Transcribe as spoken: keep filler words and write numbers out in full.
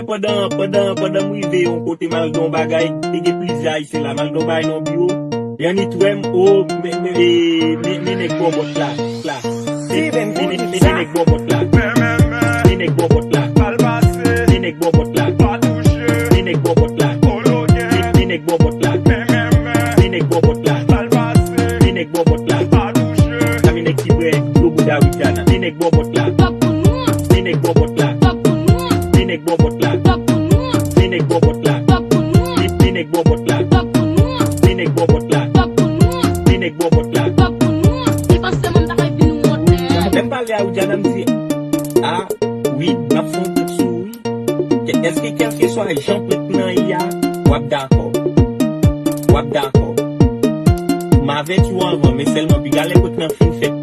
Pandan, pandan, pandan m rive yon kote, m al gen yon bagay, te gen plizyè Ayisyen la, m al gen yon bagay nan yon biwo. Yannick wè m, o, men, men, e, men, men nèg bòbòt la, la. Men, men, men, men nèg bòbòt la. Men nèg bòbòt la. Men nèg bòbòt la. Men nèg bòbòt la. Men, men nèg bòbòt la. Men nèg bòbòt la. Men nèg bòbòt la. Sa men nèg ki prè gwo bouda Widiana. Men nèg bòbòt la. Men nèg bòbòt la. Men nèg bòbòt la. Men nèg bòbòt la. Men, men nèg bòbòt la. Men nèg bòbòt la. Men nèg bòbòt la. Men nèg bòbòt la. Lè m pale a Widiana, m di, a, wi, m ap fè yon kout sou ou, wi. Kè-, èske kèlkeswa jan pwent lan ye a, w ap dakò? W ap dakò? M avèti w anvan, men sèlman piga lè pwent lan fin fèt,